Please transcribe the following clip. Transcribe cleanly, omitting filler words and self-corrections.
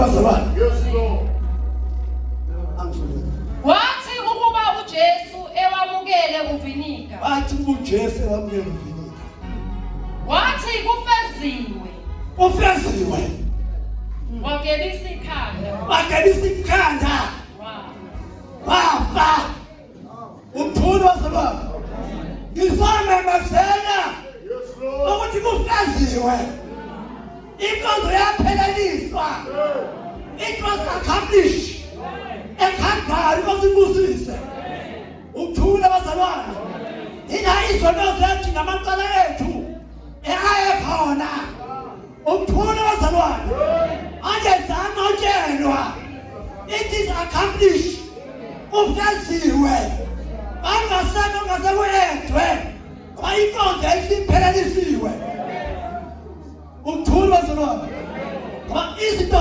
bazalwane. Yes, Lord. Angifundele. Wathi ukuba uJesu ewamukele uviniga, Wathi uJesu ewamukele uviniga, wathi kufeziwe, ufeziwe. Wagebisa ikhanda. Wagebisa ikhanda. Wafa. Wafa. Umthuli bazalwane. Ngizomemezela Yes, Lord. ukuthi kufeziwe. Inkonzo yapheleliswa. It was accomplished. EKhalvari osibusise. Ukuthula bazalwane. Ina izono zethu namacala ethu eaye khona. Ukuthula bazalwane. Manje zanqotshelwa. It is accomplished. Ufeziwe. Bangasekho ngasekwedwe. Ngoba inkonzo yayisiphelelisiwe. Ukuthula bazalwane. Ngoba izinto